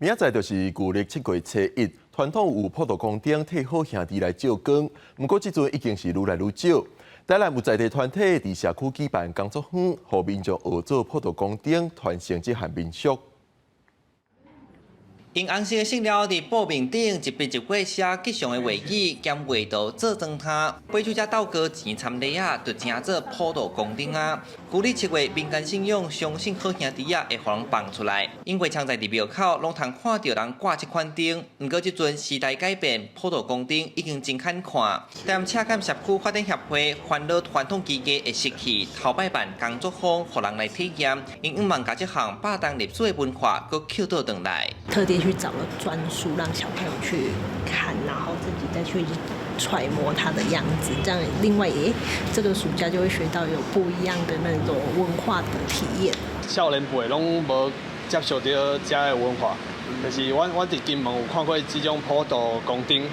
明仔載就是舊曆七月初一，傳統有普渡公頂替好兄弟來照光，毋過這陣已經是愈來愈少。台南有在地團體佇社區舉辦工作坊，予民眾學做普渡公頂，傳承這項民俗。用紅色的色料佇布面頂一筆一畫寫吉祥的話語，兼畫圖做裝攤，買酒者鬥高錢參禮仔，就成做普渡公頂仔。舊曆七月民間信仰相信好兄弟仔會予人放出來，因為常在佇廟口攏通看著人掛這款燈。毋過這陣時代改變，普渡公頂已經真罕看。台南赤崁社區發展協會煩惱傳統技藝會失去，頭擺辦工作坊，予人來體驗，𪜶向望共這項百冬歷史的文化閣抾倒轉來。特地去找了專書，讓小朋友去看，然後自己再去揣摩它的樣子，這樣另外，誒，這個暑假就會學到有不一樣的那種文化的體驗。少年輩攏無接受著遮的文化，就是阮佇金門有看過這種普渡公頂，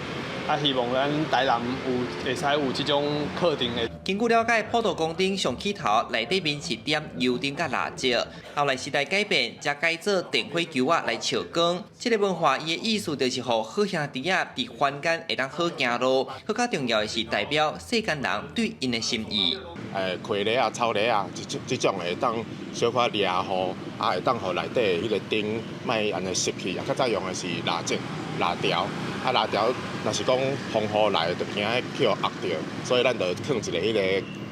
啊，希望咱台南有會使有這種課程的。根據了解，普渡公頂上起頭內底面是點油燈佮蠟燭，後來時代改變，才改做電火球仔來照光。這個文化伊的意思就是予好兄弟仔佇凡間會當好行路，閣較重要的是代表世間人對𪜶的心意。溪螺仔、草螺仔，這種會當小可掠雨，啊會當予內底彼個燈莫按呢熄去。啊，較早用的是蠟燭、蠟條，啊蠟條若是講風雨來，就驚去予壓著，所以咱就囥一個彼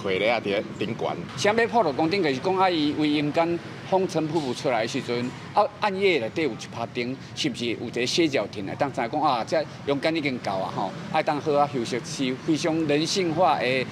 個溪螺仔佇咧頂懸。啥物普渡公頂就是講啊，伊為陰間風塵僕僕出來的時陣，啊暗夜內底有一拍燈，是毋是有一個歇腳亭來當知講啊？這陽間已經到啊吼，愛當好好休息，是非常人性化的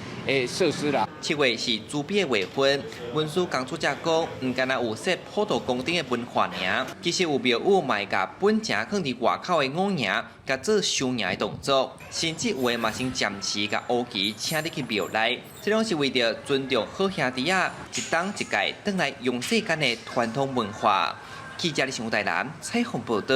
設施啦。七月是慈悲的月份，文書工作者講，毋干焦有設普渡公頂的文化爾，其實有廟宇嘛會共本錢囥佇外口的五營，共做收營的動作，甚至有的嘛先暫時共烏旗請入去廟內，這攏是為著尊重好兄弟仔，一冬一屆轉來陽世間的傳統文化。記者李新台南採訪報導。